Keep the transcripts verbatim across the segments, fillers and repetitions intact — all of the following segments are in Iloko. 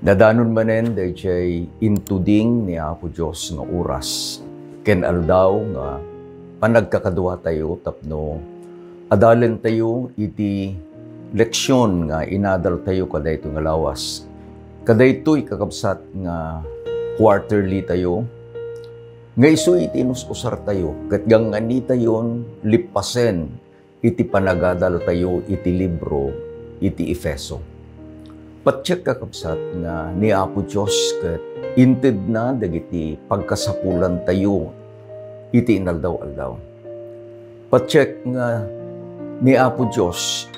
Nadanon manen dayjay intuding ni Apo Dios nga oras ken aldaw nga panagkakaduatayo tapno adalentayo iti leksion nga inadaltayo kadaytoy nga lawas. Kadaytoy, kakabsat, nga quarterly tayo, nga isu iti inus-usartayo ket ganganitayon lippasen iti panagadaltayo iti libro iti Efeso. Patiek, kakabsat, nga ni Apo Dios ket intedna dagiti pagkasapulantayo iti inaldaw-aldaw. Patiek nga ni Apo Dios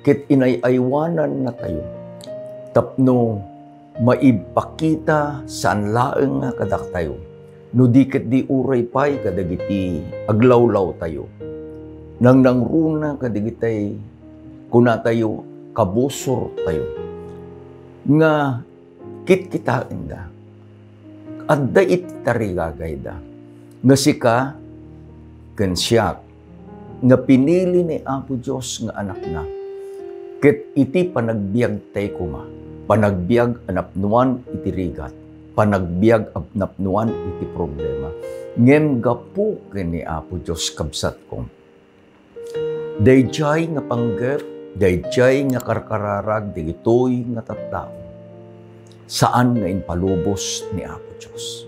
ket inay-aywanannatayo tapno maipakita saan laeng nga kadaktayo, no di ketdi uray pay kadagiti aglawlawtayo, nangnangruna kadagitay kunatayo kabusortayo, nga kitkitaenda, adda iti tarigagayda, nga sika ken siak nga pinili ni Apo Dios nga Anakna, ket iti panagbiagtay koma, panagbiag a napnuan iti rigat, panagbiag a napnuan iti problema, ngem gapu ken ni Apo Dios, kabsatko, daydiay nga panggep, daydiay nga karkararag dagitoy nga tattao, saan nga impalubos ni Apo Dios.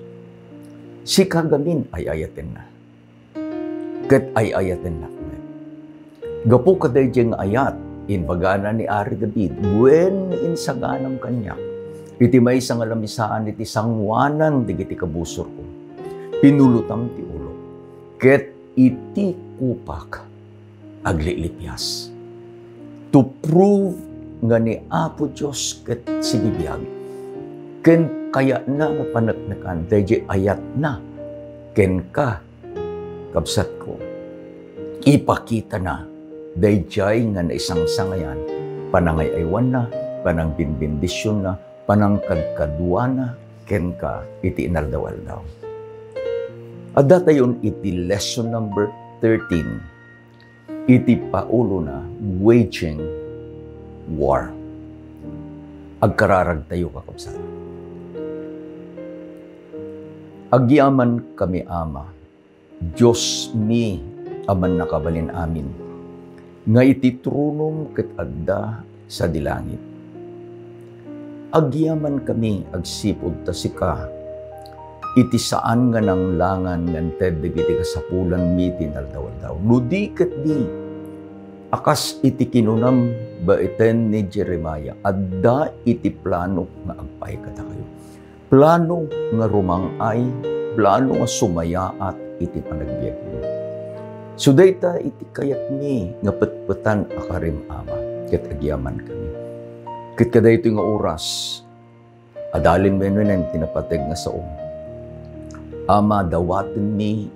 Sika gamin ay-ayatenna. Ket ay-ayatennak met. Gapu kadaydiay nga ayat, imbagana ni Ari David, "Wen nga insaganam kaniak iti maysa nga lamisaan iti sangoanan dagiti kabusorko. Pinulotam ti ulok, ket iti kupak aglilipias." To prove nga ni Apo Dios ket sibibiag, ken kayatna nga paneknekan daydiay ayatna kenka, kabsatko, ipakitana daydiay nga naisangsangayan, panangay-aywanna, panangbinbendisionna, panangkadkaduana kenka iti inaldaw-aldaw. Addatayon iti lesson number thirteen, iti paulona, Waging War. Agkararagtayo, kakabsat. Agyamankami, Ama, Diosmi a Mannakabalin-amin, nga iti tronom ket adda sadi langit. Agyamankami agsipud ta sika iti saan nga nanglangan nga inted dagiti kasapulanmi ti inaldaw-aldaw. No di ketdi, a kas iti kinunam baeten ni Jeremiah, adda iti planok nga agpaay kadakayo. Plano nga rumang-ay, plano nga sumayaat iti panagbiagyo. So dayta iti kayatmi nga petpetan a karim, Ama, ket agyamankami. Ket kadaytoy nga oras, adalen wenwenen ti napateg nga saom. Ama, dawatenmi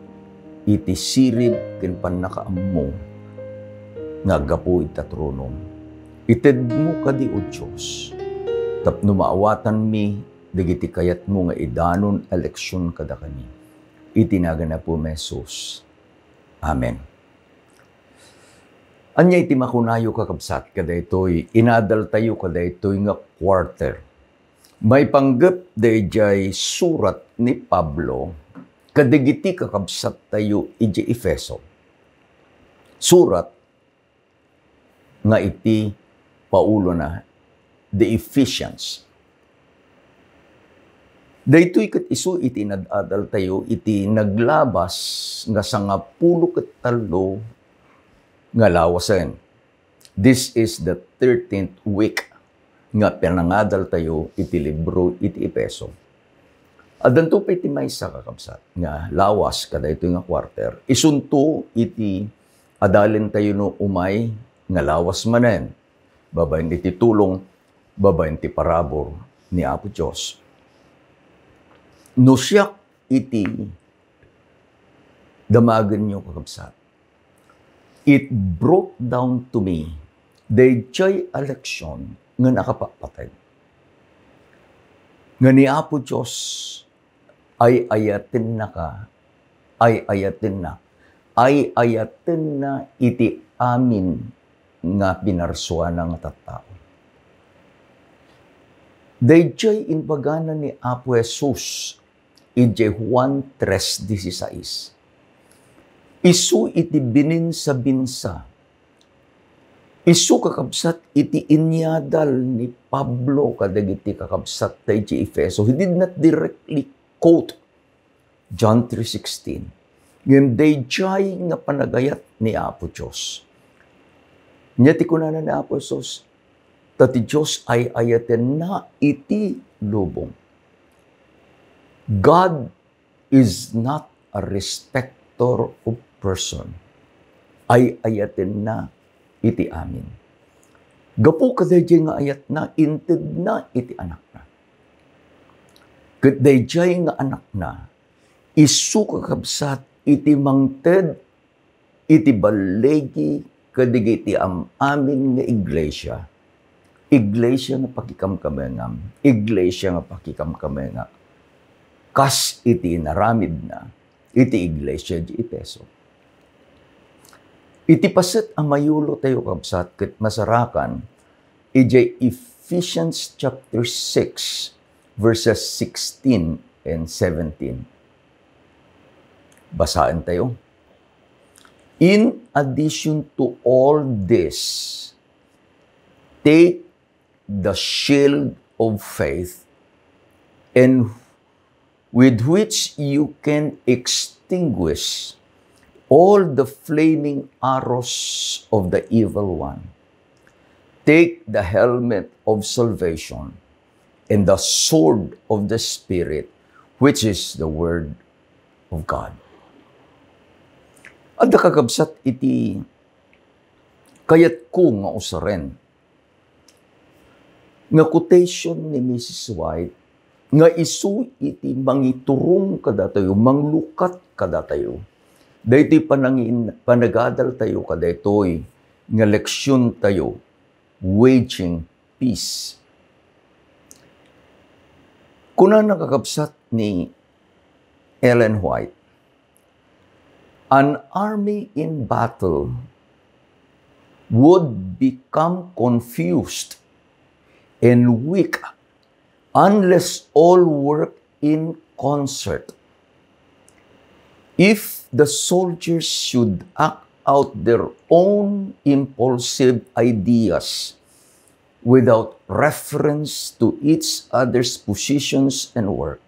iti sirib ken pannakaammo nga aggapu ita tronom. Itedmo kadi, O Dios, tapno maawatanmi dagiti kayatmo nga idanon a leksion kadakami. Iti nagan ni Apomi Jesus. Amen. Ania iti makunayo, kakabsat, kadaytoy inadaltayo kadaytoy nga quarter? Maipanggep daydiay surat ni Pablo kadagiti kakabsattayo idiay Efeso. Surat nga iti paulona, The Ephesians. Daytoy ket isu iti inad-adaltayo iti naglabas nga sangapulo ket tallo nga lawasen. This is the thirteenth week nga pinangadaltayo iti libro iti Efeso. Addanto pay ti maysa, kakabsat, nga lawas kadaytoy nga quarter. Isunto iti adalentayo no umay nga lawas manen, babaen iti tulong, babaen ti parabur ni Apo Dios. No siak iti damagenyo, kakabsat, it brought down to me daydiay a leksion nga nakapatpateg, nga ni Apo Dios ay-ayatennaka, ay-ayatenna, ay-ayatenna iti amin nga pinarsuana nga tattao. Daydiay imbagana ni Apo Jesus idiay Juan tres dieciséis. Isu iti bininsa-binsa. Isu, kakabsat, iti inyadal ni Pablo kadagiti kakabsat daydiay Efeso. He did not directly quote John three sixteen. Ngem daydiay nga panagayat ni Apo Dios. Nia ti kunana ni Apo Jesus, ta ti Dios ay-ayatenna iti lubong. God is not a respecter of person. Ay-ayatenna iti amin. Gapu kadaydiay nga ayatna, intedna iti Anakna. Ket daydiay nga Anakna, isu, kakabsat, iti mangted iti balligi kadagiti am-amin nga iglesia. Iglesia nga pakikamkamengam, iglesia nga pakikamkamengak. Kas iti inaramidna iti iglesia di Efeso. Iti paset a mayulotayo, kabsat, ket masarakan idiay Ephesians chapter six, verses sixteen and seventeen. Basaentayo. In addition to all this, take the shield of faith, and with which you can extinguish all the flaming arrows of the evil one. Take the helmet of salvation and the sword of the Spirit, which is the word of God. Adda, kakabsat, iti kayatko nga usaren nga quotation ni Missus White nga isu iti mangiturong kadatayo, manglukat kadatayo daytoy panangin-, panagadaltayo kadaytoy nga leksiontayo, Waging Peace. Kunana, kakabsat, ni Ellen White, "An army in battle would become confused and weak unless all work in concert. If the soldiers should act out their own impulsive ideas without reference to each other's positions and work,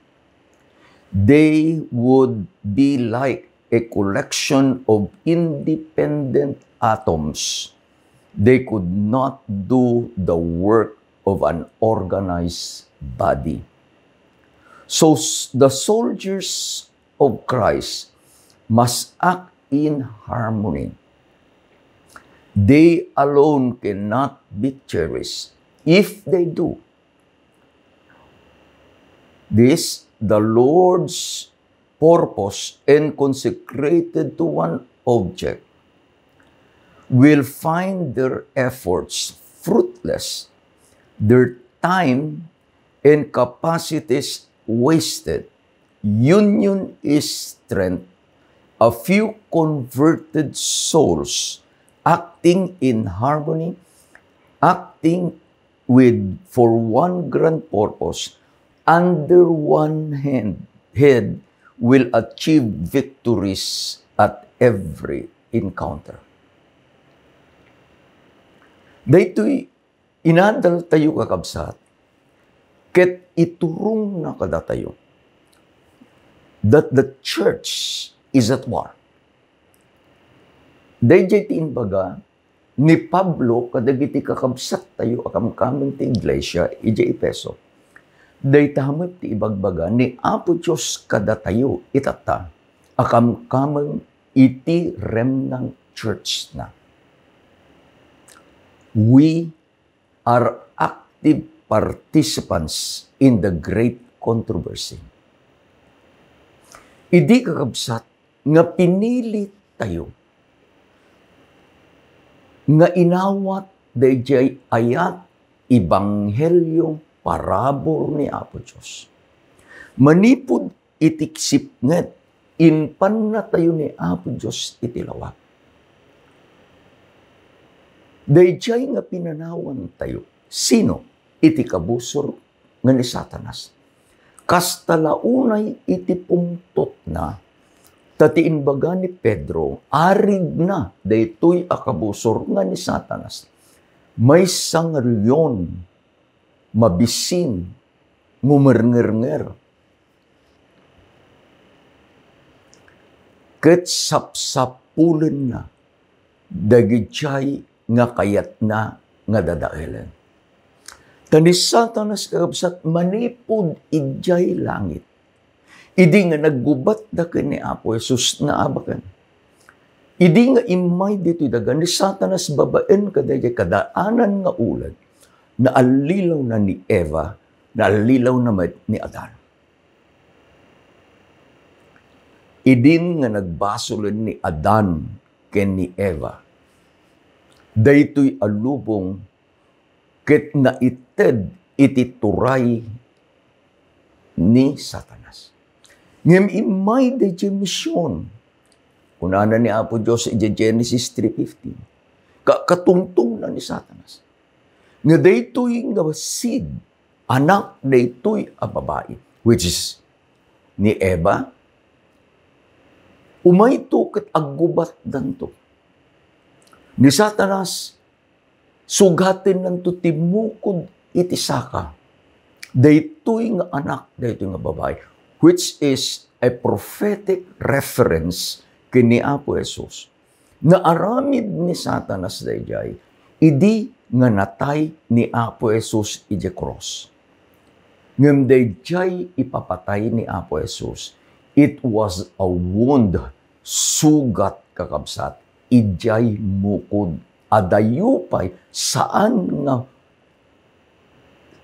they would be like a collection of independent atoms. They could not do the work of an organized body." So s-, the soldiers of Christ must act in harmony. They alone cannot be cherished. If they do, this, the Lord's purpose and consecrated to one object, will find their efforts fruitless, their time and capacities wasted. Union is strength. A few converted souls acting in harmony, acting with, for one grand purpose, under one hand, head, will achieve victories at every encounter. Daytoy inadaltayo, kakabsat, ket iturongna kadatayo that the church is at war. Daydiay ti imbaga ni Pablo kadagiti kakabsattayo a kamkameng ti iglesia idiay Efeso. Dayta met ti ibagbaga ni Apo Dios kadatayo itatta a kamkameng iti remnant church na. We are active participants in the great controversy. Idi, kakabsat, nga pinilitayo nga inawat daydiay ayat ebanghelio, parabur ni Apo Dios. Manipud iti sipnget, impannatayo ni Apo Dios iti lawag. Daydiay nga pinanawantayo, sino? Iti kabusor nga ni Satanas. Kasta la unay iti pungtotna, ta ti imbaga ni Pedro, arigna daytoy a kabusor nga ni Satanas. Maysa nga leon, mabisin, ngumernger-nger. Ket sapsapulenna dagidiay nga kayatna nga dadaelen. Ta ni Satanas, kakabsat, manipud idiay langit. Idi nga naggubatda ken ni Apo Jesus, naabaken. Idi nga immay ditoy daga, ni Satanas babaen kadaydiay kadaanan nga uleg, naallilawna ni Eva, naallilawna met ni Adan. Idin nga nagbasolen ni Adan ken ni Eva, daytoy a lubong ket naited iti turay ni Satanas. Ngem immay daydiay mision, kunana ni Apo Dios iti Genesis three fifteen, ka-, katungtongna ni Satanas nga daytoy nga seed, anak daytoy a babai, which is ni Eva, umayto ket aggubatdanto. Ni Satanas, sugatennanto ti mukod iti saka daytoy nga anak daytoy nga babai, which is a prophetic reference ken ni Apo Jesus. Naaramid ni Satanas daydiay idi nga natay ni Apo Jesus idiay krus. Ngem daydiay ipapatay ni Apo Jesus, it was a wound, sugat, kakabsat, idiay mukod. Adayo pay, saan nga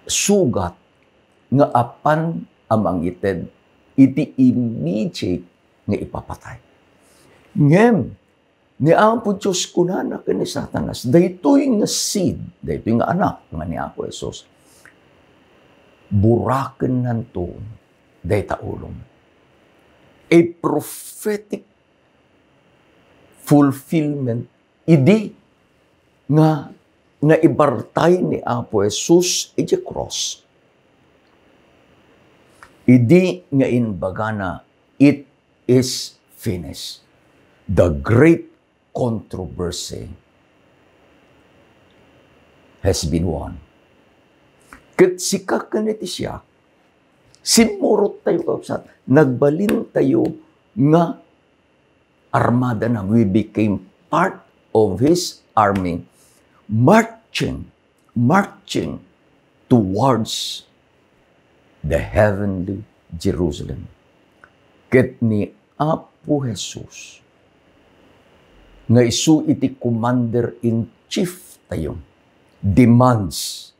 sugat nga apan a mangited iti immediate nga ipapatay. Ngem, ni Apo Dios kunana ken ni Satanas, daytoy nga seed, daytoy nga anak nga ni Apo Jesus, burakennanto dayta ulom. A prophetic fulfillment idi nga naibartay ni Apo Jesus idiay krus. Idi nga imbagana, "It is finished." The great controversy has been won. Ket sika ken iti siak, simmurot tayo, kakabsat, nagbalin tayo nga armada na. We became part of his army, marching, marching towards the heavenly Jerusalem. Ket ni Apo Jesus, nga isu iti commander-in-chief tayo, demands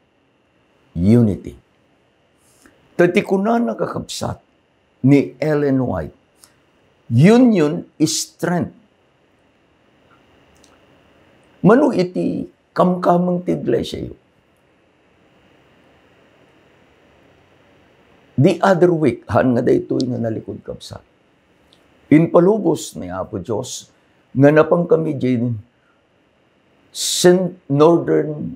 unity. Ta ti kunana, kakabsat, ni Ellen White, "Union is strength." Mano iti kamkameng ti iglesiayo? The other week, haan nga daytoy nga nalikud, kabsat, impalubos ni Apo Dios nga napankami diay Cen-, Northern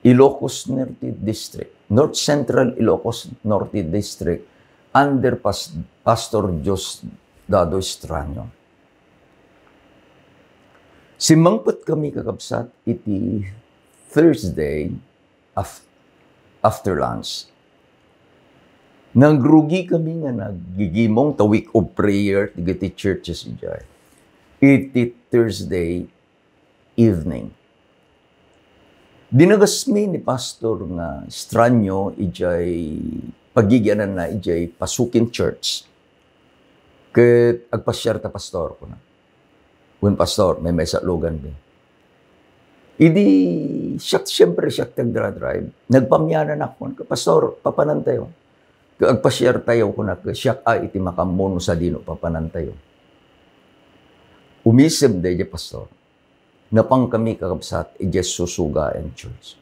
Ilocos Norte District, North Central Ilocos Norte District, under Pas-, Pastor Diosdado Extraño. Simmangpetkami, kakabsat, iti Thursday af-, after lunch. Nagrugikami nga naggigimong ta week of prayer dagiti churches idiay iti Thursday evening. Dinagasmi ni Pastor nga Extraño idiay pagigiananna idiay Pasukin Church. Ket, "Agpasiarta, Pastor," kuna. "Wen, Pastor, maymaysa a luganmi." Idi siak, siyempre, siak ti agdra-drive. Nagpamiananak, kuna, "Pastor, papanantayo." "Ket agpasiartayo," kuna, "ket siak a iti makaammo no sadino papanantayo." Umisem daydiay, Pastor. Napankami, kakabsat, idiay susugaen church.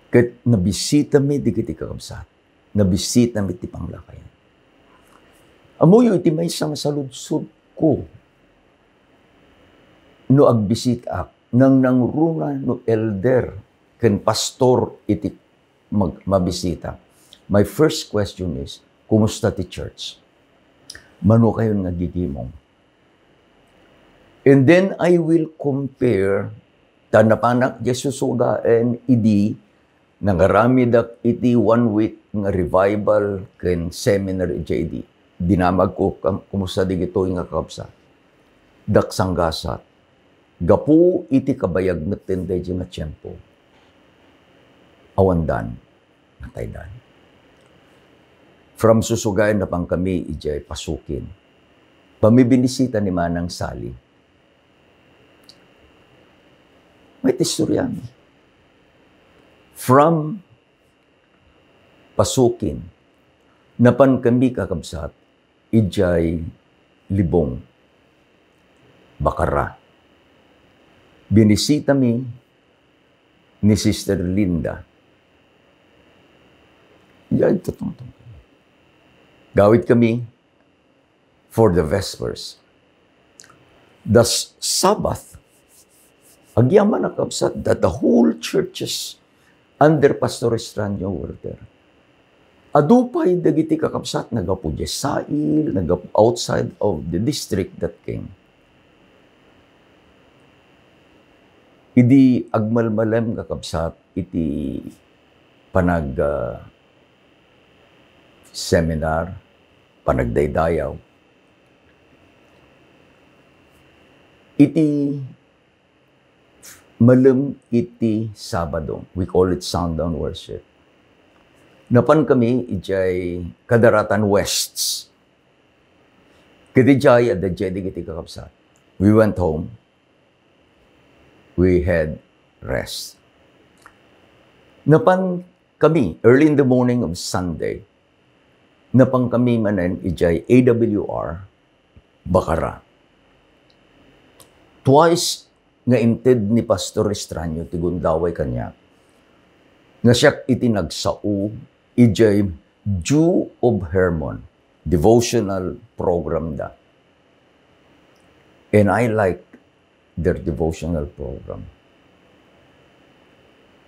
Ket nabisitami dagiti kakabsat. Nabisitami ti panglakayan. Ammoyo iti maysa nga saludsodko no agbisitaak, nangnangruna no elder ken pastor iti mag-, mabisita, my first question is, "Kumusta ti church? Mano kayon nga gigimong?" And then I will compare, ta napanak diay susugaen idi nangaramidak iti one week nga revival ken seminar idiay idi. Dinamagko, kam-, kumusta digitoy nga kakabsat? Daksanggasat. Gapu iti kabayag metten daydiay nga tiempo, awandan, nataydan. From Susugaen, napankami idiay Pasukin. Pamibinisita ni Manang Sally. May istorya mi. From Pasukin, napankami, kakabsat, idiay Libong, Bacara. Binisitami ni Sister Linda. Idiay tutungtong. Gawidkami for the Vespers. The s-, Sabbath, agyaman a, kakabsat, that the whole churches under Pastor Estranio were there. Adu pay dagiti kakabsat, naggapu diay sail, naggapu outside of the district that came. Idi agmalmalem, kakabsat, iti panag, ah, seminar, panagdaydayaw, iti malem iti Sabado, we call it sundown worship. Napankami idiay Kadaratan West. Ket idiay, adda idiay dagiti kakabsat. We went home. We had rest. Napankami, early in the morning of Sunday, napankami manen idiay A W R, Bacara. Twice nga inted ni Pastor Estranio ti gundaway kaniak nga siak iti nagsao idiay Dew of Hermon devotional program da. And I like their devotional program.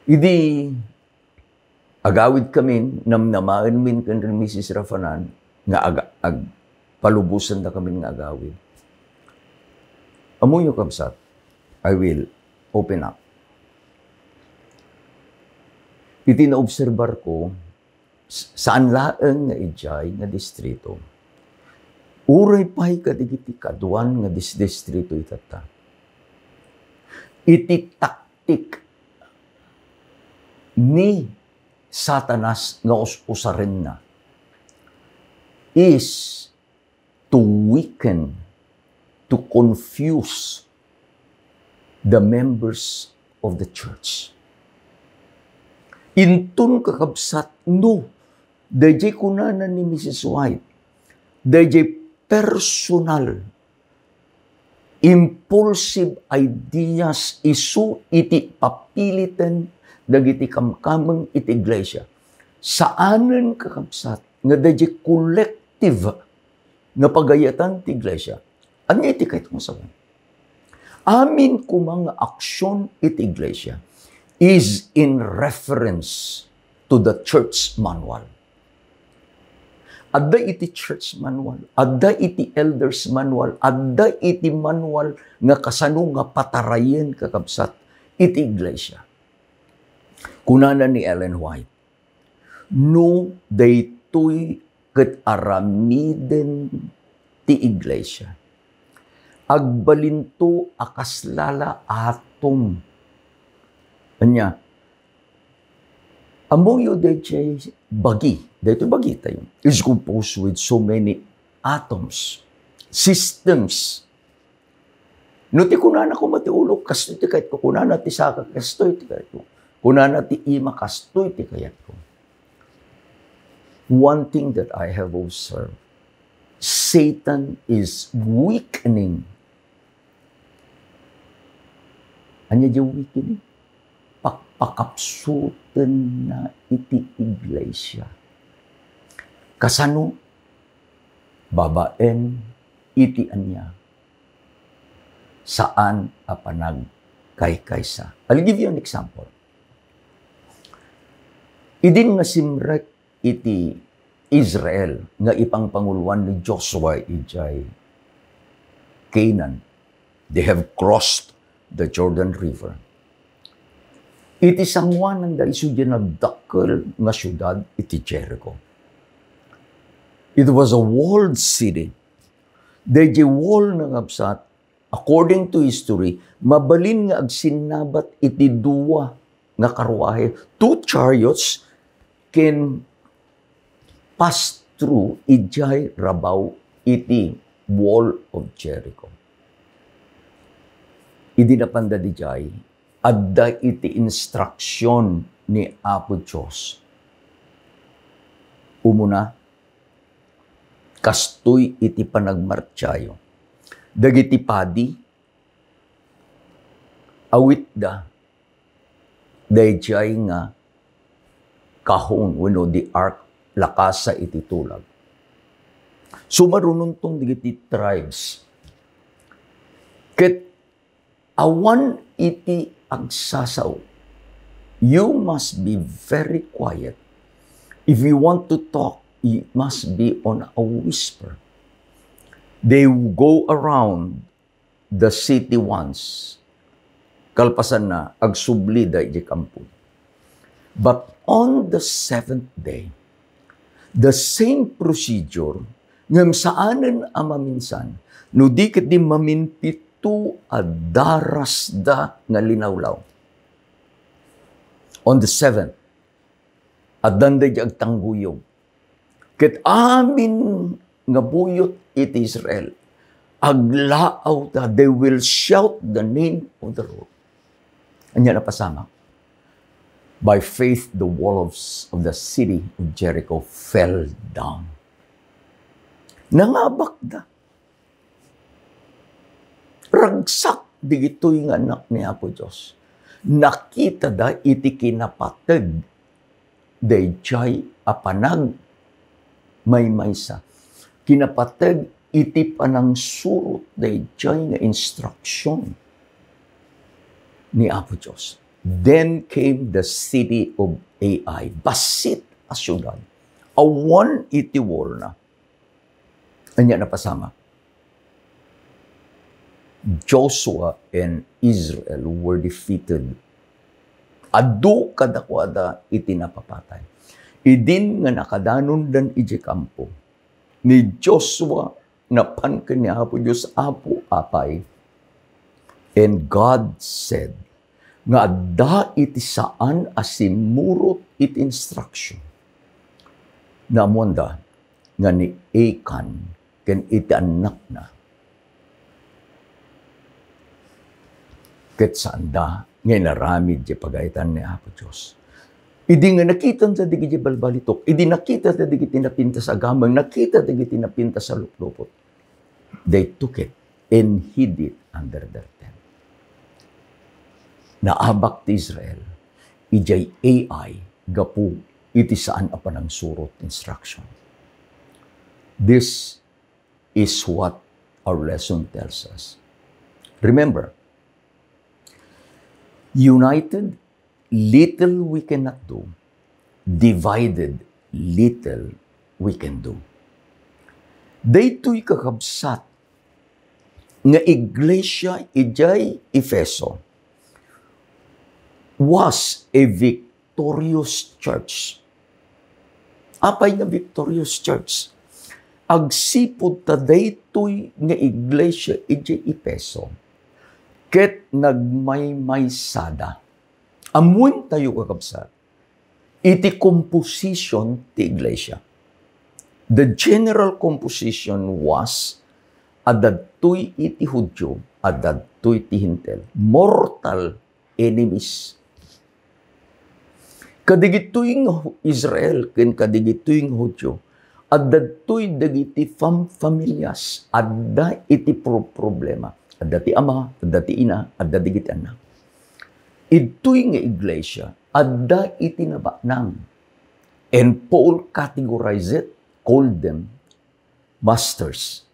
Idi agawidkami, namnamaenmi ken ni Missus Rafanan nga aga-, ag-, palubosandakamin nga agawid. Ammoyo, kabsat, I will open up. Iti naobserbarko, s-, saan laeng nga idiay nga distrito, uray pay kadagiti kaduan nga dis-, distrito itatta, iti taktik ni Satanas nga us-usarenna is to weaken, to confuse the members of the church. Inton, kakabsat, no, daydiay kunana ni Missus White, daydiay personal impulsive ideas isu iti papiliten dagiti kamkameng iti iglesia. Saanen, kakabsat, nga daydiay collective nga pagayatan ti iglesia. Ania iti kayatko nga sawen? Amin koma nga action iti iglesia is in reference to the church manual. Adda iti church manual, adda iti elders manual, adda iti manual nga kasano nga patarayen, kakabsat, iti iglesia. Kunana ni Ellen White, "No daytoy ket aramiden ti iglesia, agbalinto a kas lala atom." Ania, ammoyo daydiay bagi, daytoy bagitayo is composed with so many atoms, systems. No ti kunana koma ti ulo, kastoy ti kayatko. Kunana ti saka, kastoy ti kayatko. Kunana ti ima, kastoy ti kayatko. One thing that I have observed, Satan is weakening. Ania diay weakening? Pakpakapsutenna iti iglesia. Kasano? Babaen iti ania? Saan a panagkaykaysa. I'll give you an example. Idin nga simrek iti Israel nga ipangpanguloan ni Joshua idiay Canaan, they have crossed the Jordan River. Iti sanguananda isu diay nagdakkel nga siudad iti Jericho. It was a walled city. Daydiay wall nga kabsat, according to history, mabalin nga agsinnabat iti dua nga karruahe. Two chariots can pass through idiay rabaw iti wall of Jericho. Idi napanda idiay, adda iti instruction ni Apo Dios. Umuna, kastoy iti panagmartiayo. Dagiti padi, awitda daydiay nga kahon wenno the ark, lakasa iti tulag. Sumarunontong dagiti tribes. Ket awan iti agsasao. You must be very quiet. If you want to talk, it must be on a whisper. They go around the city once. Kalpasanna, agsublida iti kampo. But on the seventh day, the same procedure, ngem saanen a maminsan, no di ketdi maminpito a darasda nga linawlaw. On the seventh, addan daydi agtangguyog. Ket amin nga buyot iti Israel, aglaawda, they will shout the name of the Lord. Ania napasamak? By faith, the walls of the city of Jericho fell down. Nangabakda. Ragsak digitoy nga anak ni Apo Dios. Nakitada iti kinapateg daydiay a panagmaymaysa. Kinapateg iti panangsurot daydiay nga instruction ni Apo Dios. Then came the city of Ai. Bassit a siudad. Awan iti wallna. Ania napasamak? Joshua and Israel were defeated. Adu kadakuada iti napapatay. Idin nga nakadanondan idiay kampo, ni Joshua napan ken ni Apo Dios, "Apo, apay?" And God said, nga adda iti saan a simmurot iti instruction. Naammoanda nga ni Achan ken iti annakna ket saanda nga inaramid ti pagayatan ni Apo Dios. Idi nga nakitanda dagiti balbalitok, idi nakitanda dagiti napintas a gameng, nakitanda dagiti napintas a luplupot, they took it and hid it under their tent. Naabak ti Israel idiay Ai gapu iti saan a panangsurot, instruction. This is what our lesson tells us. Remember, united, little we cannot do. Divided, little we can do. Daytoy, kakabsat, nga iglesia idiay Efeso was a victorious church. Apay nga victorious church? Agsipud ta daytoy nga iglesia idiay Efeso ket nagmaymaysada. Ammoentayo, kakabsat, iti composition ti iglesia. The general composition was, adda daytoy iti Judio, adda daytoy ti Hentil. Mortal enemies. Kadigitoy nga Israel ken kadigitoy nga Judio, adda daytoy dagiti fam-, familias, adda iti pro-, problema. Adda ti ama, adda ti ina, adda dagiti annak. Daytoy nga iglesia, adda iti nabanag. And Paul categorized it, called them masters.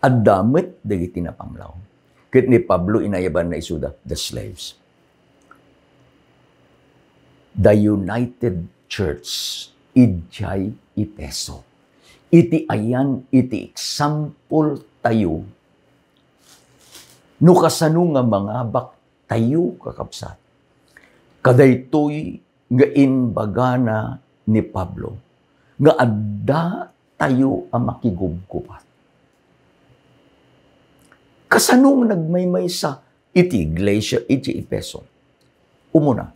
Adda met dagiti napanglaw. Ket ni Pablo, inayabanna isuda, the slaves. The United Church idiay Efeso. Iti ayan, iti example tayo, no kasano nga mangabak tayo, kakabsat. Kadaytoy nga imbagana ni Pablo, nga adda tayo a makigubgubat. Kasano nga nagmaymaysa iti iglesia iti Efeso? Umuna,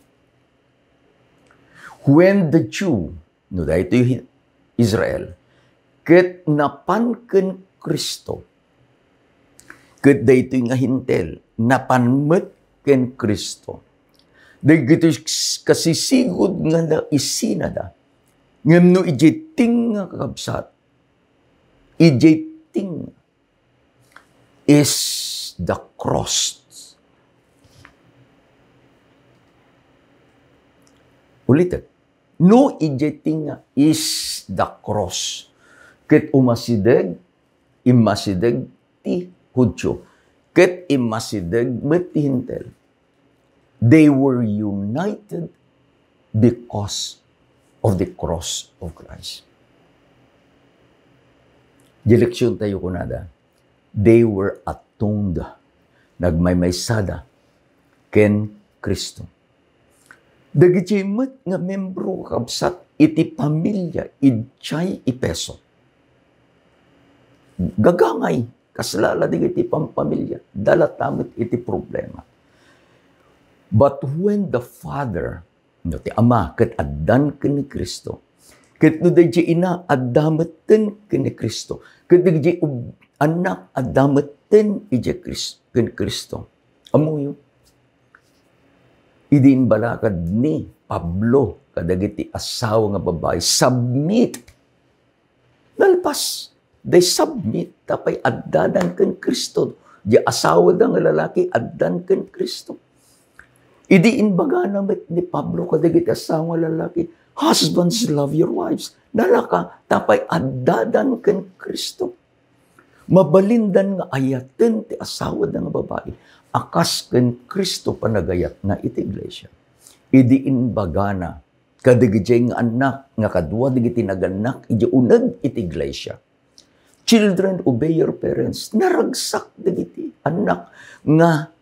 when the Jew, no, daytoy hi-, Israel, ket napan ken Cristo, ket daytoy nga Hentil, napan met ken Cristo. Dagitoy kasisigud nga naisinada. Ngem no idiay tengnga, kakabsat, idiay tengnga is the cross. Ulitek, no idiay tengnga is the cross. Ket umasideg, immasideg ti Judio, ket immasideg met ti Hentil. They were united because of the cross of Christ. Di leksyon tayo kunada, they were atoned. Nagmaymaysada ken Cristo. Dagiti met nga membro, kabsat, iti pamilia idiay Efeso, gagangay, kasla la dagiti pampamilia, dalata met iti problema. But when the father, no, ti ama, ket addan ken ni Cristo, ket no daydiay ina, adda metten ken ni Cristo, ket dagdiay ub-, annak, adda metten idiay Cris-, ken Cristo. Ammoyo, idi imbalakad ni Pablo kadagiti asawa nga babai, submit. Nalpas, they submit, ta pay addadan ken Cristo. Di asawada nga lalaki, addan ken Cristo. Idi imbagana met ni Pablo kadagiti asawa nga lalaki, "Husbands, love your wives." Nalaka, ta pay addadan ken Cristo. Mabalindan nga ayaten ti asawada nga babai a kas ken Cristo panagayatna iti iglesia. Idi imbagana kadagiti nga annak nga kadua dagiti nagannak idiay uneg iti iglesia, "Children, obey your parents." Naragsak dagiti annak nga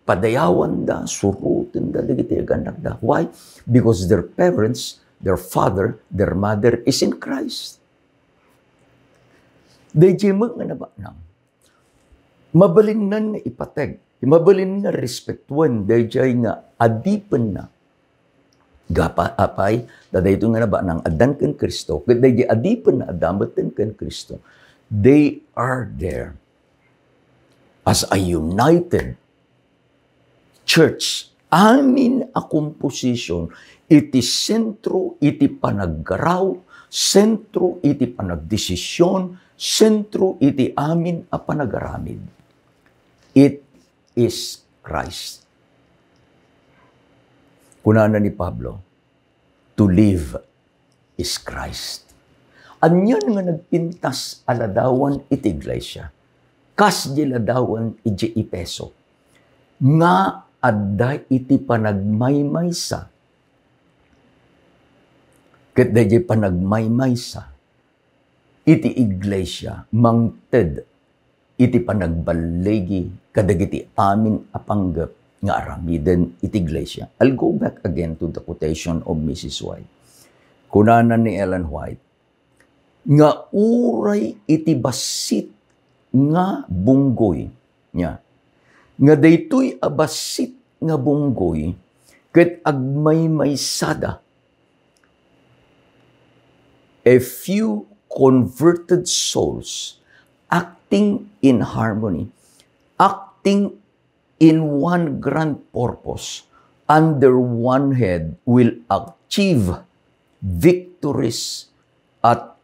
padayawanda, surotenda dagiti agannakda. Why? Because their parents, their father, their mother is in Christ. Daydiay met nga nabaknang, mabalinnan nga ipateg, mabalin nga respetuen daydiay nga adipenna. Gapa-, apay, ta daytoy nga nabaknang addan ken Cristo, ket daydiay adipenna adda metten ken Cristo. They are there as a united church, amin a composition iti sentro iti panaggaraw, sentro iti panagdesisyon, sentro iti amin a panagaramid. It is Christ. Kunana ni Pablo, "To live is Christ." Anian nga nagpintas a ladawan iti iglesia, kas di ladawan iti Efeso, nga adda iti panagmaymaysa, ket daydiay panagmaymaysa iti iglesia mangted iti panagballigi kadagiti amin a panggep nga aramiden iti iglesia. I'll go back again to the quotation of Missus White. Kunana ni Ellen White, nga uray iti bassit nga bunggoy niya, nga daytoy a bassit nga bunggoy ket agmaymaysada, a few converted souls acting in harmony, acting in one grand purpose, under one head, will achieve victories at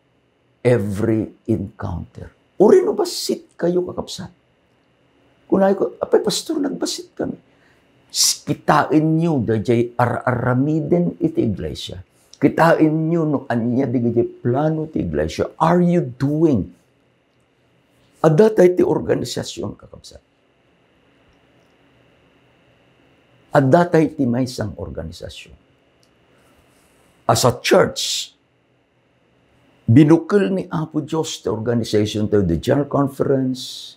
every encounter. Uray no bassit kayo, kakabsat. Kunayko, "Apay, pastor, nagbassit kami." S-, kitaenyo daydiay ar-aramiden iti iglesia. Kitaenyo no ania dagiti plano ti iglesia. Are you doing? Adda tay ti organisasyon, kakabsat. Adda tay ti maysa nga organisasyon. as a church, binukel ni Apo Dios ti organization tayo, the General Conference,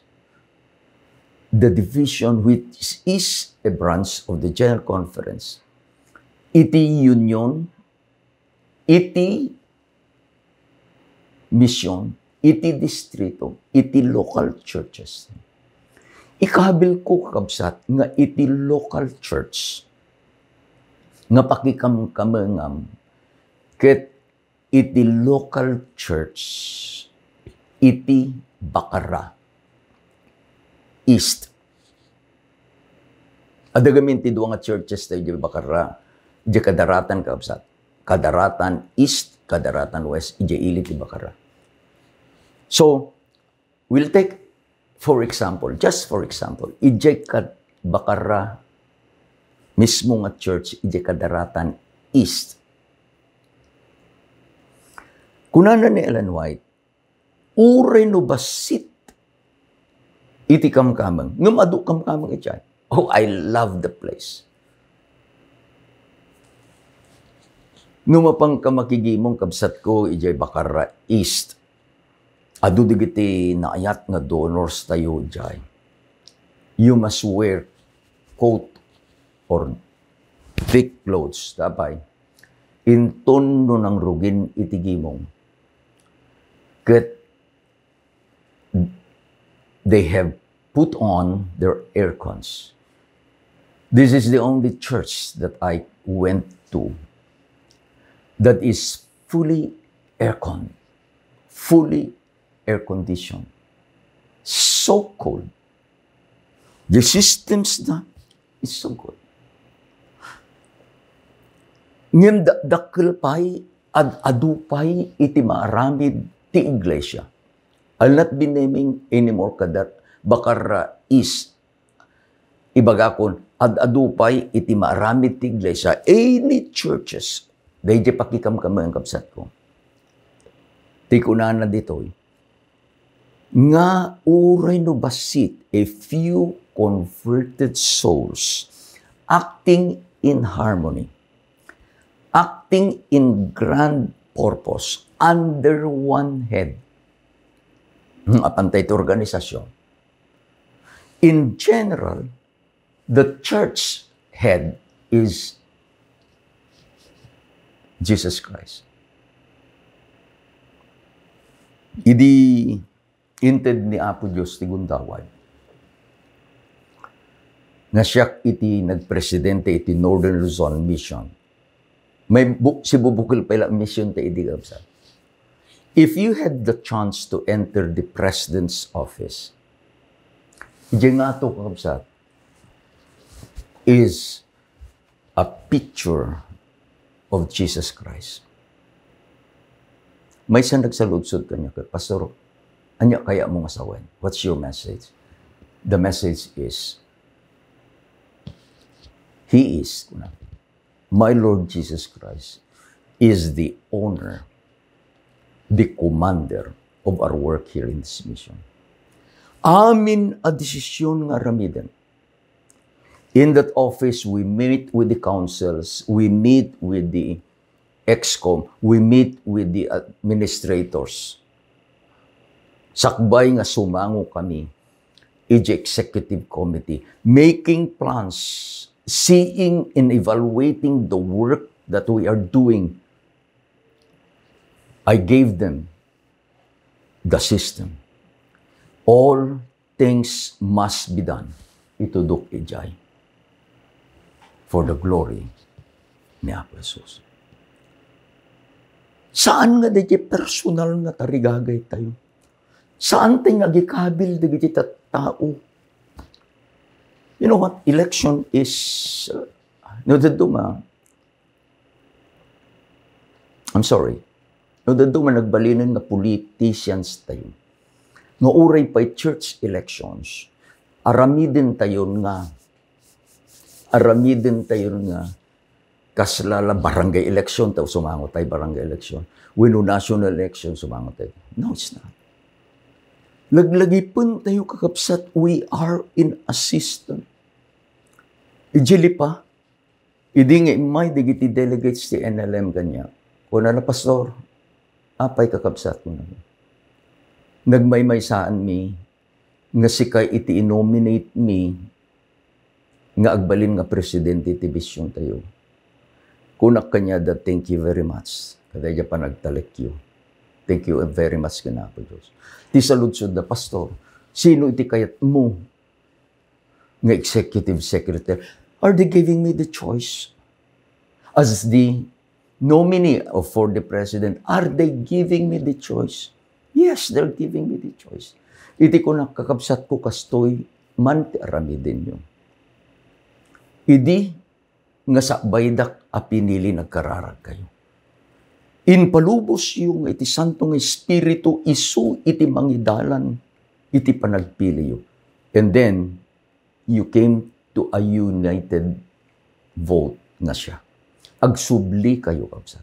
the division which is a branch of the General Conference. Iti union, iti mission, iti distrito, iti local churches. Ikabil ko, kakabsat, nga iti local church nga pakikamkamengam ket iti local church iti Bacarra East. Adda gamin ti dua nga churches tayo di Bacarra, di Kadaratan, kakabsat. Kadaratan East, Kadaratan West, idiay ili ti Bacarra. So, we'll take, for example, just for example, idiay kad Bacarra mismo nga church, idiay Kadaratan East. Kunana ni Ellen White, uray no bassit iti kamkameng, ngem adu kamkameng idiay. Oh, I love the place. No mapanka makigimong, kabsatko, idiay Bacarra East, adu dagiti naayat nga donors tayo idiay. You must wear coat or thick clothes, apay. Inton no nangrugin iti gimong, ket they have put on their aircons. This is the only church that I went to that is fully aircon, fully air conditioned. So cold. The systems na is so good. Ngem da-, dakkel pay, ad-adu pay iti maaramid ti iglesia. I'll not be naming anymore, kada Bacarra East. Ibagakon, ad-adu pay iti maaramid ti iglesia, any churches, daydi pakikamkameng, kabsatko. Ti kunana ditoy, nga uray no bassit, a few converted souls acting in harmony, acting in grand purpose under one head. Hmm, apantay ti organisasyon. In general, the church head is Jesus Christ. Idi inted ni Apo Dios ti gundaway nga siak iti nagpresidente iti Northern Luzon Mission, may bu-, sibubukel pay la mission ta idi, kabsat. If you had the chance to enter the president's office, idiay nga ato, kakabsat, is a picture of Jesus Christ. Maysa nagsaludsod kaniak, "Pastor, ania kayatmo nga sawen? What's your message?" The message is, He is, kuna, "My Lord Jesus Christ is the owner, the commander of our work here in this mission." Amin a desisyon nga aramiden. In that office, we meet with the councils, we meet with the EXCOM, we meet with the administrators. Sakbay nga sumango kami iti executive committee, making plans, seeing and evaluating the work that we are doing. I gave them the system. All things must be done. Itudok idiay for the glory ni Apo Jesus. Saan nga daydi personal nga tarigagay tayo? Saan tayo nga agikabil dagiti tattao? You know what? Election is, uh, no, dadduma, I'm sorry. No, dadduma, nagbalinen nga politicians tayo. Nga uray pay church elections, aramiden tayon nga, aramiden tayon nga kasla la barangay election, ta sumango tay barangay election. Wenno national election, sumango tay. No, it's not. Laglagipen tayo, kakabsat, we are in a system. Idiay lipa, idi nga immay dagiti delegates ti N L M kaniak, Kunana, "Pastor, apay, kakabsat?" kunana. "Nagmaymaysaanmi nga sika iti inominate mi nga agbalin nga presidente iti misiontayo." Kunak kaniada, "Thank you very much kadaydi a panagtalekyo. Thank you very much ken Apo Dios." Ti saludsodda, "Pastor, sino iti kayatmo nga executive secretary?" Are they giving me the choice? As the nominee of, for the president, are they giving me the choice? Yes, they're giving me the choice. Iti kunak, "Kakabsatko, kastoy man ti aramidenyo. Idi nga sakbaydak a pinili, nagkararagkayo. Impalubosyo nga iti Santo nga Espiritu isu iti mangidalan iti panagpiliyo." And then, you came to a united vote nga siya. Agsubli kayo, kabsat.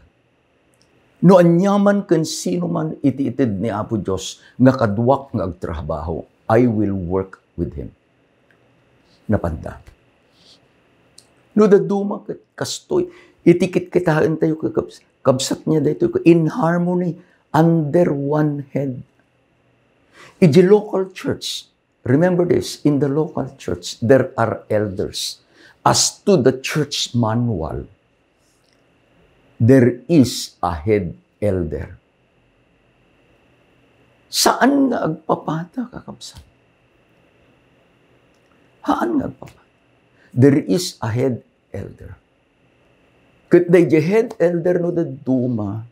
No aniaman ken sino man iti ited ni Apo Dios nga kaduak nga agtrabaho, I will work with him. Napanda. No dadduma ket kastoy, iti kitkitaentayo, kakabs-, kabsat, nga daytoy, in harmony, under one head. Iti local church, remember this, in the local church, there are elders. As to the church manual, there is a head elder. Saan nga agpapata, kakabsat? Saan nga agpapata? There is a head elder. Ket daydi head elder no dadduma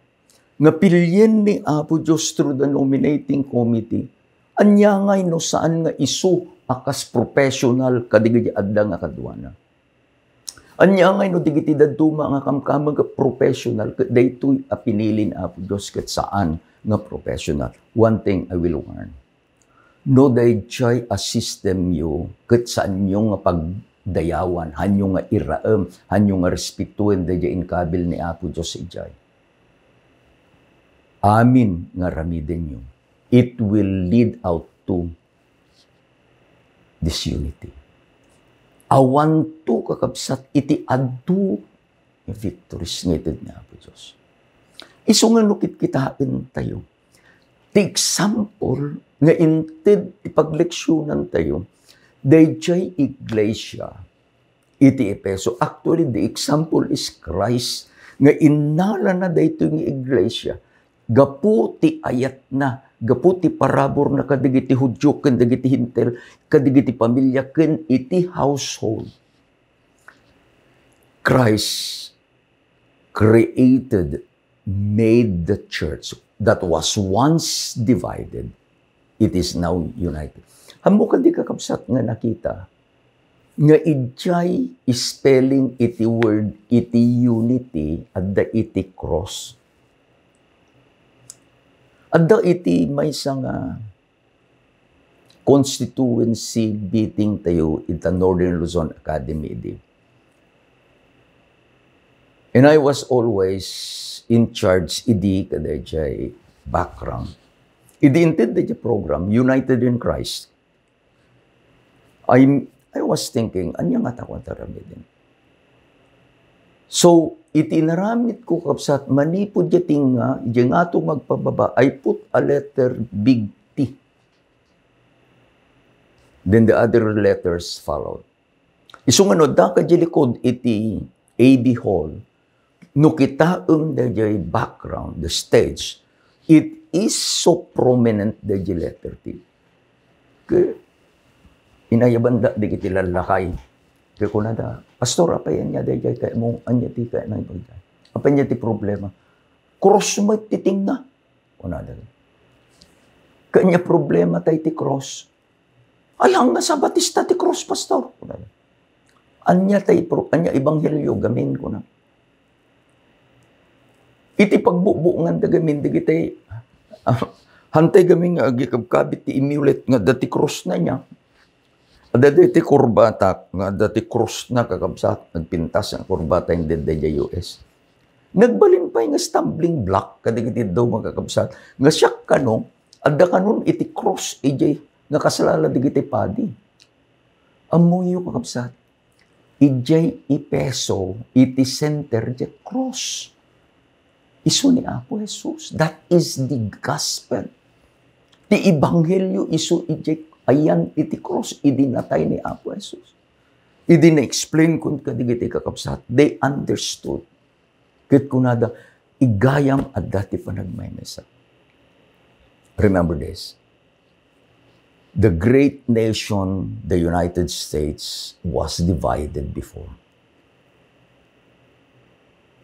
nga pilien ni Apo Dios through the nominating committee, ania ngay no saan nga isu a kas professional kadagiti adda nga kaduana? Ania ngay no dagiti dadduma nga kamkameng ket professional ket daytoy a pinili ni Apo Dios ket saan nga professional? One thing I will warn. No daydiay a systemyo ket saanyo nga pagdayawan, hanyo nga iraem, hanyo nga respetuen daydiay inkabil ni Apo Dios idiay. Amin nga aramidenyo, it will lead out to disunity. Awanto, kakabsat, iti adu nga victories nga ited ni Apo Dios. Isu nga no kitkitaentayo, ti example nga inted ti pagleksionantayo, daydiay iglesia iti Efeso. Actually, the example is Christ, nga innalana daytoy nga iglesia gapu ti ayatna, gapu ti paraburna kadagiti Judio ken dagiti Hentil, kadagiti pamilia ken iti household. Christ created, made the church that was once divided, it is now united. Ammok kadi, kakabsat, nga nakita nga idiay spelling iti word iti unity, adda iti cross. Adda iti maysa nga constituency meetingtayo ita Northern Luzon Academy idi. And I was always in charge idi kadaydiay background. Idi inted daydiay program, United in Christ, I, I was thinking, "Ania ngata koma ti aramiden?" So, iti inaramidko, kabsat, manipud diay tinga, diay ngato nga agpababa, I put a letter big T. Then the other letters followed. Isu nga no adda ka diay likud iti A B Hall, no kitaem daydiay background, the stage, it is so prominent daydiay letter T. Ket inayabanda dagiti lallakay. Ket kunada, "Pastor, apay ania daydiay kayatmo? Ania ti kayatmo daydiay? Apay ania ti problema?" "Cross met ti tinga," kunada. "Ket ania problemata iti cross?" "Alang nga Sabatista ti cross, Pastor," kunana. "Ania tay pro-, ania ebanghelio gamin?" kuna. Iti pagbubuonganda gamin dagiti, ah, hantay gamin nga agikabkabit ti imulet nga adda ti cross na niya. Adda daytoy kurbatak nga adda ti cross na, kakabsat, nagpintas nga kurbata indi daydiay U S. Nagbalin pay nga stumbling block kadagiti dadduma, kakabsat, nga siak kano, adda kanon iti cross idiay nga kasalala dagiti padi. Ammoyo, kakabsat, idiay Efeso, iti center, diay cross. isu ni Apo Jesus. That is the gospel. Ti ebanghelio isu idiay ayan iti krus, idi natay ni Apo Jesus. Idi na-explain ko kadagiti kakabsat, they understood. Ket kunada, "Igayam adda ti panagmaymaysa." Remember this. The great nation, the United States, was divided before.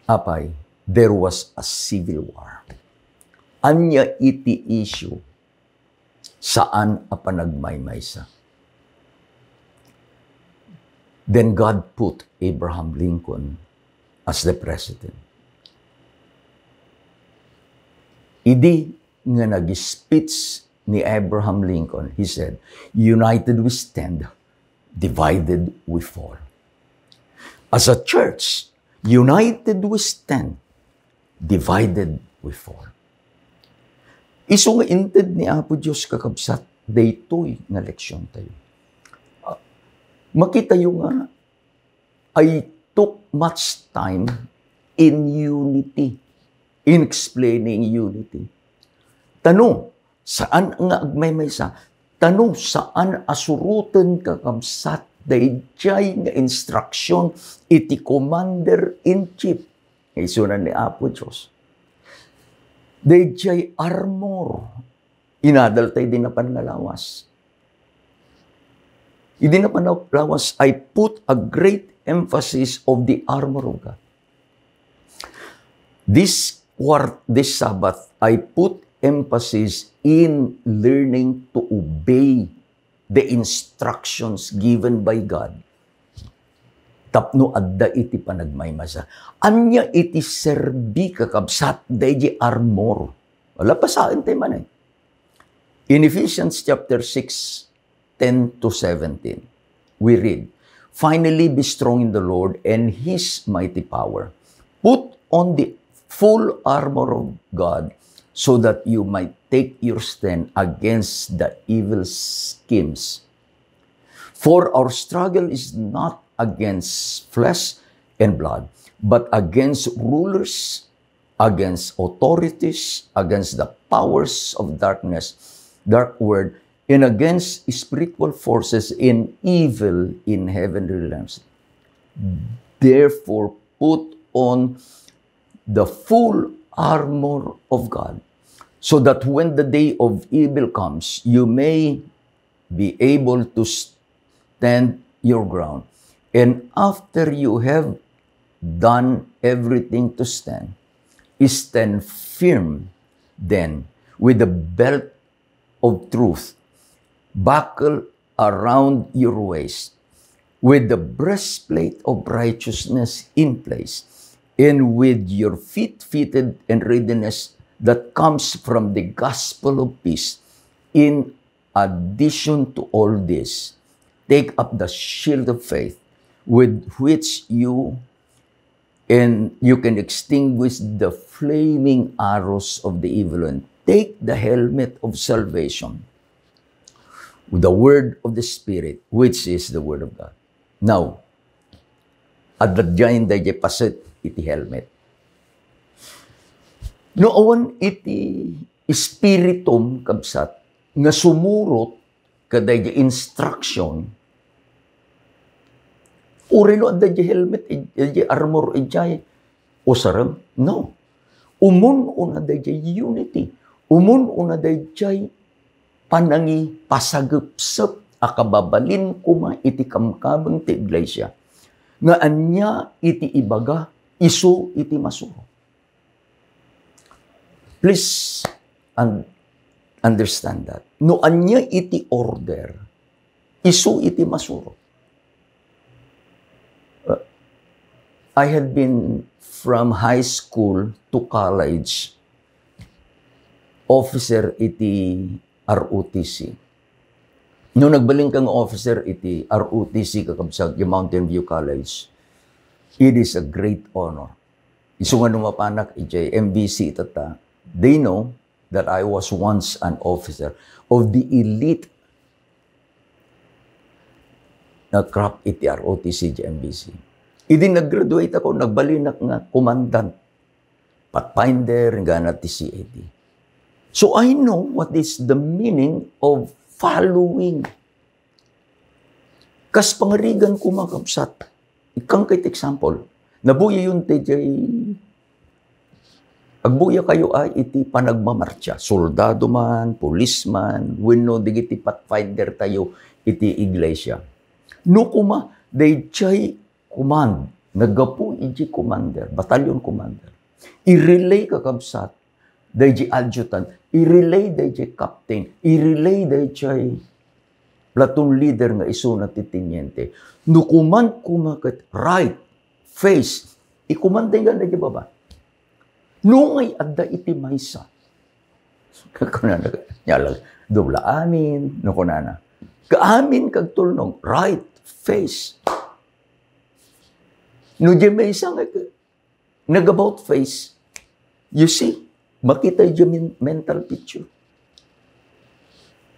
Apay, there was a civil war. Ania iti issue, saan a panagmaymaysa. Then God put Abraham Lincoln as the president. Idi nga nag-speech ni Abraham Lincoln, he said, "United we stand, divided we fall." As a church, united we stand, divided we fall. Isu nga inted ni Apo Dios, kakabsat, daytoy nga leksion tayo. Ah, makitayo nga I took much time in unity, in explaining unity. Ta no saan nga agmaymaysa, ta no saan a suroten, kakabsat, daydiay nga instruction iti Commander-in-Chief nga isuna ni Apo Dios. Daydiay armor, inadal tayo di napan nga lawas. Idi napan nga lawas, I put a great emphasis of the armor of God. This quart-, this Sabbath, I put emphasis in learning to obey the instructions given by God tapno adda iti panagmaymaysa. Ania iti serbi, kakabsat, daydi armor? Wala, basaen tayo manen. In Ephesians chapter six, ten to seventeen, we read, "Finally, be strong in the Lord and his mighty power. Put on the full armor of God so that you might take your stand against the evil schemes. For our struggle is not against flesh and blood, but against rulers, against authorities, against the powers of darkness, dark world, and against spiritual forces in evil in heavenly realms. Therefore, put on the full armor of God, so that when the day of evil comes, you may be able to stand your ground. And after you have done everything to stand, stand firm then with the belt of truth buckled around your waist, with the breastplate of righteousness in place, and with your feet fitted in readiness that comes from the gospel of peace. In addition to all this, take up the shield of faith, with which you and you can extinguish the flaming arrows of the evil one. Take the helmet of salvation, the word of the Spirit, which is the word of God." Now, adda diay daydi paset iti helmet. No awan iti espiritum, kabsat, nga sumurot kadaydi instruction, uray no adda di helmet, id-, di armor idiay usarem? No. Umun-una daydi unity. Umun-una daydi panangipasagepsep a kababalin koma iti kamkameng ti iglesia. Nga ania iti ibaga, isu iti masuro. Please un-, understand that. No ania iti order, isu iti masuro. Uh, I had been from high school to college, officer iti R O T C. No nagbalin ka nga officer iti R O T C, kakabsat, iti Mountain View College, it is a great honor. Isu nga no mapanak iti M V C itata, they know that I was once an officer of the elite nga craft iti R O T C iti M V C. Idi nag-graduate ako, nagbalinak nga commandant. Pathfinder, inggana ti C A D. So I know what is the meaning of following. Kas pangarigan koma, kabsat, ikkan kay ti example, nabuyayon ti jay, agbuyakayo a iti panagmamartsa, soldado man, pulis man, wenno digiti pathfinder tayo iti iglesia. No koma, dayjay command, naggapu iti commander, battalion commander. I-relay, kakabsat, dayjay adjutant, i-relay dayjay captain, i-relay dayjay platoon leader nga isuna ti teniente. No command koma ket right, face, i-command dayta dayjay baba. No ngay adda iti maysa. Kunana, nya lang, dobla amin, no kunana. Kaamin kag tulnog, right, face. No di maysa nga, nag-about face, you see, makita yung men-, mental picture.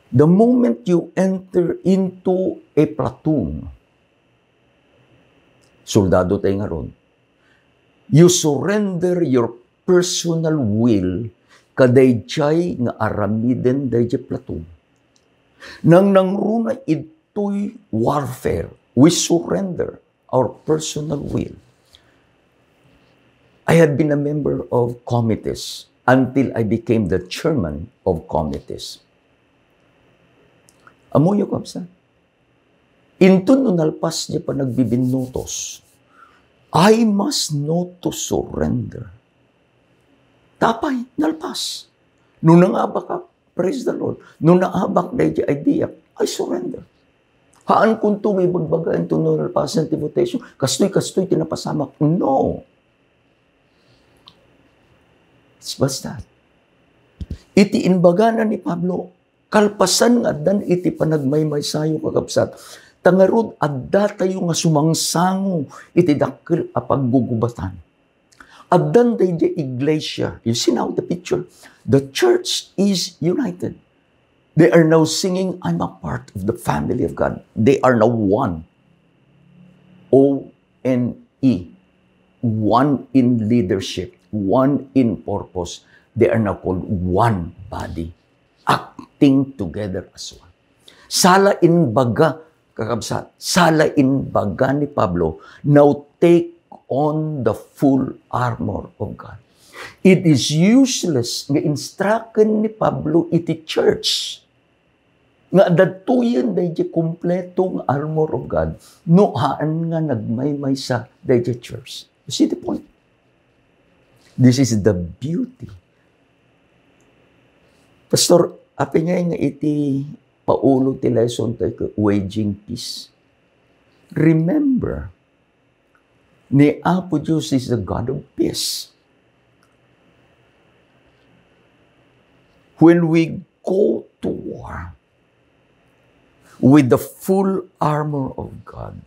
The moment you enter into a platoon, soldado tayo nga ron, you surrender your personal will kadayjay nga aramiden dayjay platoon. Nang nangruna itoy warfare, we surrender our personal will. I had been a member of committees until I became the chairman of committees. Amoyo, kabsat. Inton no nalpas diay panagbibinnutos, I must know to surrender. Tapay, nalpas. No nangabak ka, praise the Lord. No naabak dayjay idea, I surrender. Haan kunto nga ibagbaga inton no nalpasan ti invitation, kastoy, kastoy ti napasamak. No. It's basta. Iti imbagana ni Pablo, kalpasan nga addan iti panagmaymaysayo, kakabsat, ta ngarud, adda tayo nga sumangsango iti dakkel a paggugubatan. Addan dayjay iglesia. You see now the picture. The church is united. They are now singing, "I'm a part of the family of God." They are now one. O N E. One in leadership, one in purpose. They are now called one body, acting together as one. Sala in baga, kakabsat, sala in baga ni Pablo, "Now take on the full armor of God." It is useless nga instruction ni Pablo iti church nga adtoyen dayjay kompleto nga armor of God no haan nga nagmaymaysa dayjay church. You see the point? This is the beauty. Pastor, apay nga iti paulo ti lesson tayo ket waging peace. Remember, ni Apo Dios is the God of peace. When we go to war with the full armor of God,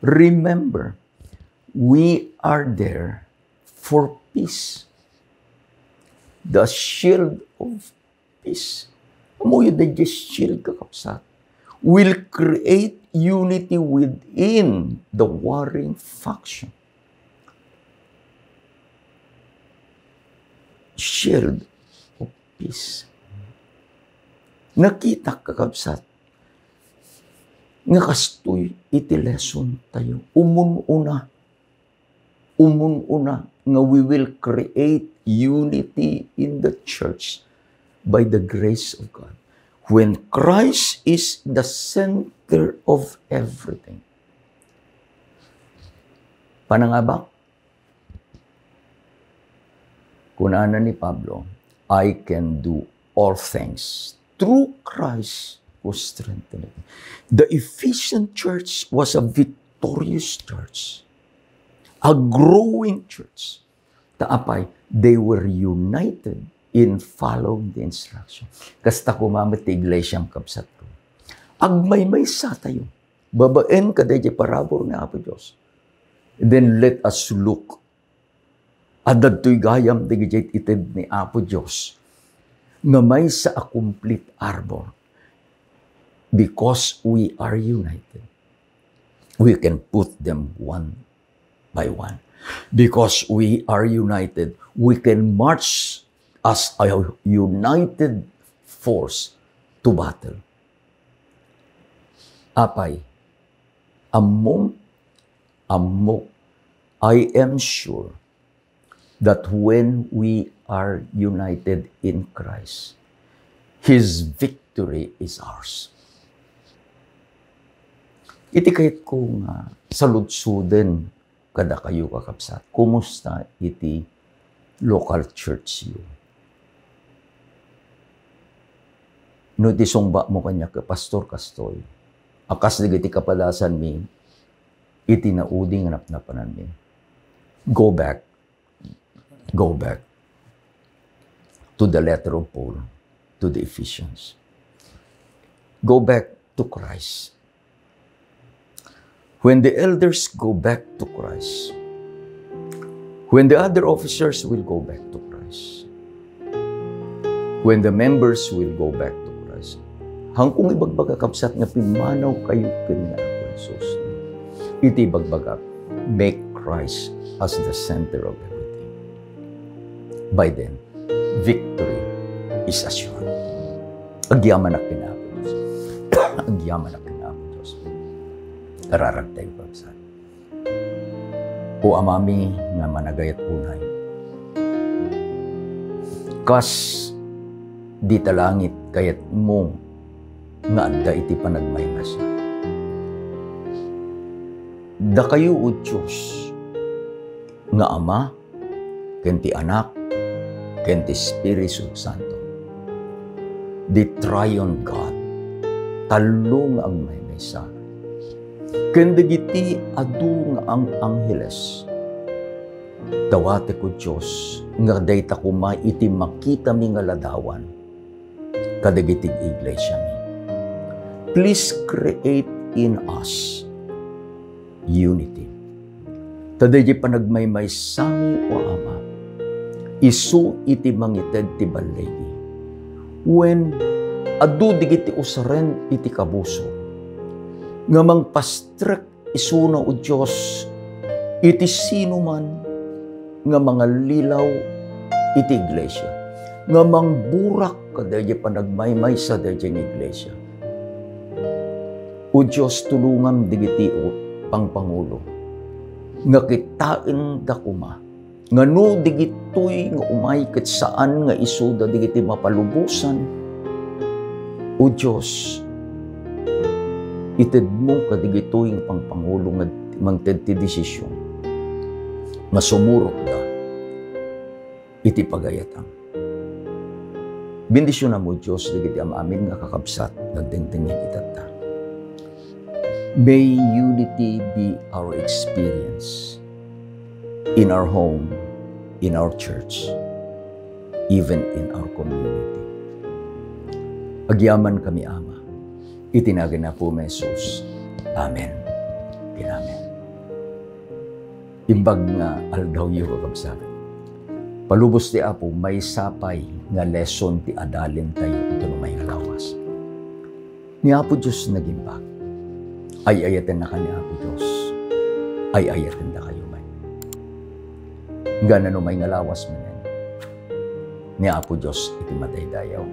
remember, we are there for peace. The shield of peace. Amoyo dayjay shield, kakabsat, will create unity within the warring faction. Shield of peace. Nakita, kakabsat, nga kastoy iti lesson tayo. Umun-una, umun-una nga we will create unity in the church by the grace of God. When Christ is the center of everything. Panangabak, kunana ni Pablo, "I can do all things through Christ who strengtheneth me." The Ephesian church was a victorious church, a growing church. Ta apay, they were united in following the instruction. Kasta koma met ti iglesiam, kabsatko. Agmaymaysa tayo babaen kadaydi parabur ni Apo Dios. Then let us look. Adda daytoy gayam dagiti ited ni Apo Dios nga maysa a complete armor. Because we are united, we can put them one by one. Because we are united, We can march as a united force to battle. Apay, ammom, ammok, I am sure that when we are united in Christ, His victory is ours. Iti kayatko nga saludsoden kadakayo, kakabsat, kumusta iti local church yo? No iti sungbatmo kaniak, "Pastor, kastoy." A kas dagiti kapadasanmi, iti naudi nga napnapananmi. Go back. Go back to the letter of Paul to the Ephesians. Go back to Christ. When the elders go back to Christ, when the other officers will go back to Christ, when the members will go back to Christ, hangkong ibagbaga, kabsat, nga pimmanaw kayo ken ni Apo Jesus, iti ibagbaga, make Christ as the center of everything. By then, victory is assured. Agyamanak ken Apo Dios. Agyamanak ken Apo Dios. Kararag tayo, kabsat. O Amami nga managayat unay, kas dita langit, kayatmo nga adda iti panagmaymaysa. Dakayo, O Dios, nga Ama, ken ti Anak, ken ti Espiritu Santo. The Triune God, tallo nga agmaymaysa. Ken dagiti adu nga ang-angheles, dawatek, O Dios, nga dayta koma iti makitami nga ladawan kadagiti iglesiami. Please create in us unity. Ta daydi panagmaymaysami, O Ama, isu iti mangited ti balligi. Wen, adu dagiti usaren iti kabusor nga mangpastrek isuna, O Dios, iti sinuman nga mangallilaw iti iglesia, nga mangburak kadaydi panagmaymaysa daydi nga iglesia. O Dios, tulongam dagiti pangpangulo nga kitaenda koma nga no dagitoy nga umay ket saan nga isuda dagiti mapalubosan, O Dios, itedmo kadagitoy nga pangpangulo nga mangted ti desisyon nga sumurotda iti pagayatam. Bendisionam, O Dios, dagiti am-amin nga kakabsat nga agdengdengngeg itatta. May unity be our experience in our home, in our church, even in our community. Agyaman kami, Ama, iti nagan ni Apo Jesus. Amen. Ken amen. Imbag nga aldawyo, kakabsat. Palubos ti Apo, maysa pay nga lesson ti adalintayo iti umay nga lawas. Ni Apo Dios nagimbag. Ay-ayatennaka ni Apo Dios. Ay-ayatendakayo met. Ngem no umay nga lawas manen, ni Apo Dios iti madaydayaw.